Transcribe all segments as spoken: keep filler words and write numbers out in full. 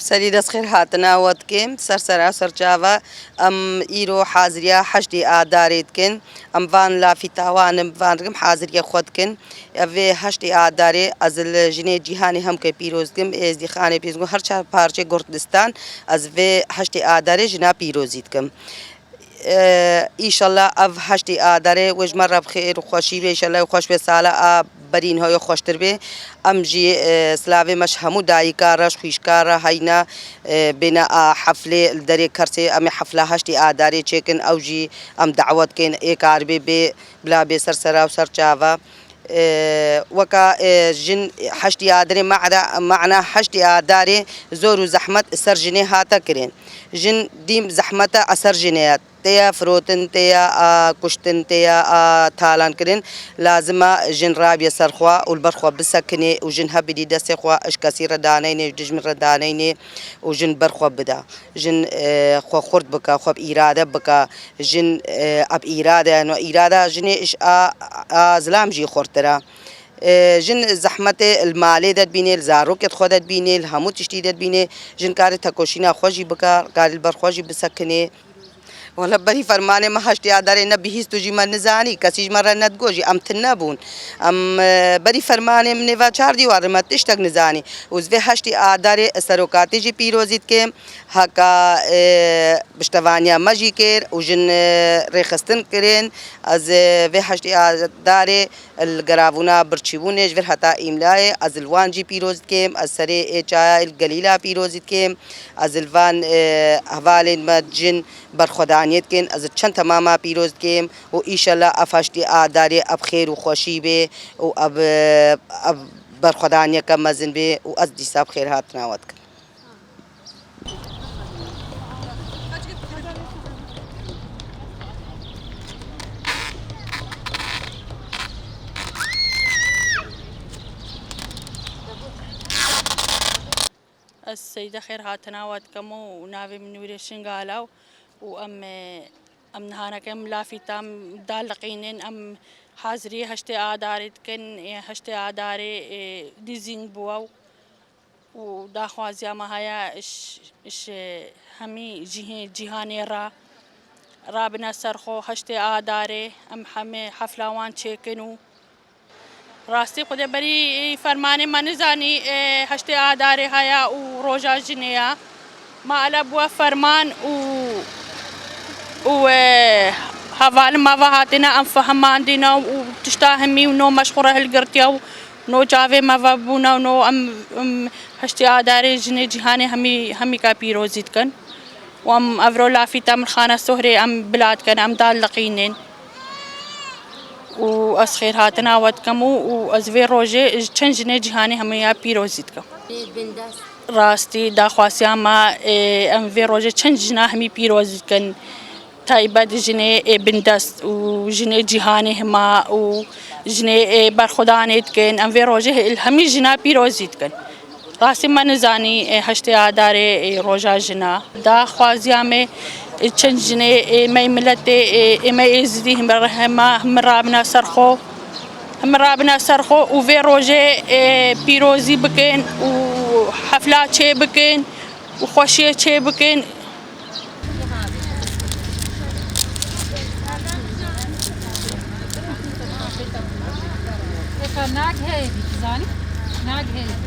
Serî dest xêr hatina we dikim. Ser sera ser çava em îro haziriya heştê Adarê dikin. Em van lafî tawanim van dikim haziriya xwe dikin. Ev vê heştê Adarê ez li jinê cîhanê hemkê pîroz dikim. Êzdîxanê pîroz dikim. Her çar parçê Kurdistan ez vê heştê Adarê jina pîrozî dikim. Ee, îşallah ev heştê Adarê wê ji me re bi xêr û xweşî bê, îşallah xweş bê, sala a berî niha xweştir bê. Em jî, e, silavê me ji hemû dayika re, ji xwîşka re heyne, e, bêne a heflê li derê Kersê, em ê hefla heştê Adarê çêkin, ew jî em dawet kên, ê karibê bê, bila bê ser sera û ser çava. E, weka, e, jin heştê Adarê, mana, mana heştê Adarê zor û zehmet ser jinê hate kirin. Jin dîm zehmete eser jinê ye. Tê ya firotin, tê ya, a, kuştin, tê ya, a, talan kirin. Lazim e jin rabiye ser xwe û li ber xwe bisekinê û jin hebidî destê xwe, ji kesî re daneyne, ji dijmin re daneyne û jin ber xwe bida. Jin, e, xwe xurt bike, xwe bi îrade bike. Jin, e, a bi îrade, no îrada jinê ji a, a zilam jî xurtir e. E, jin zehmetê li malê de dibînê, li zarokê xwe de dibînê, li hemû tiştî de dibînê. Jin karê tekoşîna xwe jî bike, karê li ber xwe jî bisekinê. Wele berî fermanê me heştê Adarê ne bihîst û jî me nizanî, kesî ji me re nedigot jî, em tune bûn. Em, e, berî fermanê min nêva çar dîwar me tiştek nizanî. Û ez vê heştê Adarê serokatê jî pîrozî dikim, heka, e, piştevaniya me jî kir û jin, e, rêxistin kirin. Ez, e, vê heştê Adarê li geravûna birçîbûnê ji vir heta îmlayê, ez li wan jî pîroz dikim, ez serê ê çaya li Gelîla pîroz dikim, ez li van, e, hevalên me jin berxwedaniyê dikin, ez çend temama pîroz dikim û îşellah ev heştê Adarê ev xêr û xweşî bê û ev, ev berxwedaniyeke mezin bê û ez dîsa bi xêr hatina we dikim. Ez Seyde xêr hatina we dikim û navê min Nûrê Şingala û em, em nihaneke em lafî tam daliqînin, em hazirî heştê Adarê dikin, ê heştê Adarê, ê, dizîn bû ew. û daxwaziya me heye ji, ji hemî cihê, cîhanê re rabine ser xwe, heştê Adarê em hemê hefla wan çêkin û rastî xwedê berî fermanê me nizanî, e, heştê Adarê heye û roja jinê ye. Me ele bûye ferman û, û, e, hevalên me ve hatine em fehimandîne û tişta hemî û no me ji xwe re hilgirtiye û no çavê me vebûne û no em, em heştê Adarê jinê cîhanê hemî, hemîka pîrozî dikin. Û em evro lafî te min xane sohrê em bila dikin, em daliqînin. Û ez xêrhatina we dikim û, û ez vê rojê ji çend jinê cîhanê hemî ya pîrozî dikim. Rastî daxwaziya me, ê, em vê rojê çend jina hemî pîrozî dikin. Taybet jinê, ê, bindest û jinê cîhanê hema û jinê, ê, berxwedanê dikin. Em vê rojê hê-, hemî jina pîrozî dikin. Rastî me nizanî, ê, heştê Adarê, ê, roja jina. Daxwaziya me, ê, çend jinê, ê, me miletê, ê, ê, me êzidî him re hema, him rabine ser xwe. Him rabine ser xwe û vê rojê, ê, pîrozî bikin û hefla çê bikin û xweşiyê çê bikin. Êka nag heye bî, tu zanî? Nag heye.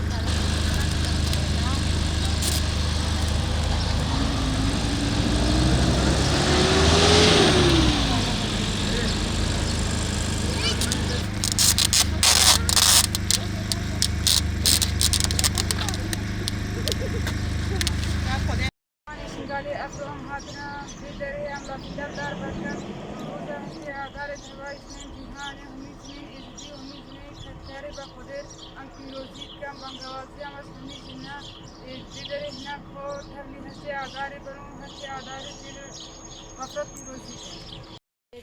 Şingalê evro em hatine vê derê em lafî dev dar vekin. Roja heştê Adarê di hevalê jinên cîhanê, hemî jinên êzidî û hemî jinên kedkarê be Xwedê em pîrozî dikin. Bangewaziya me ji hemî jina, ê, vê derê hinek xwe tevlî heştê Adarê bin û heştê Adarê jê re xefret pîrozî bikin.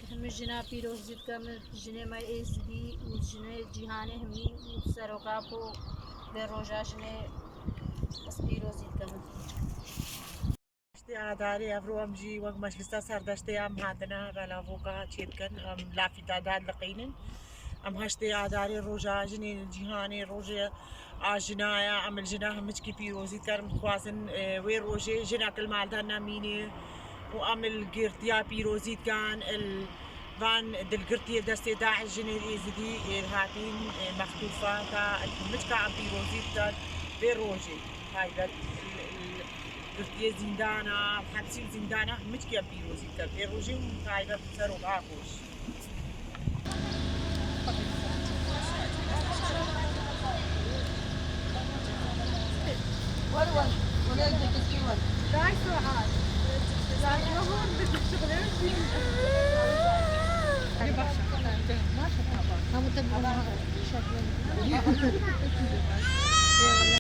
Hemî jina pîrozî dikim, jinê me êzidî û jinê cîhanê hemî û seroka ku Vê roja jinê ez pîrozî dikim. Heştê Adarê evro em jî wek meclisa serdestê em hatine belavoka çêdikin, em lafî te dadiqînin. Em heştê Adarê roja jinê li cîhanê, rojê a jina ye, em li jina hemiçkî pîrozî dikin. Em dixwazin, e, wê rojê jinek li malda nemîne û em li girtiya pîrozî dikin, li van dilgirtiyê destê DAIŞ jinê Êzidî, ê, hatîn, ê, mextûfa ta miçka em pîrozî dikin vê rojê taybet, ê, ê, girtiyê zîndana, hepsî û zîndana miçkî em pîrozî dikin vê rojê û taybet serok a xweş.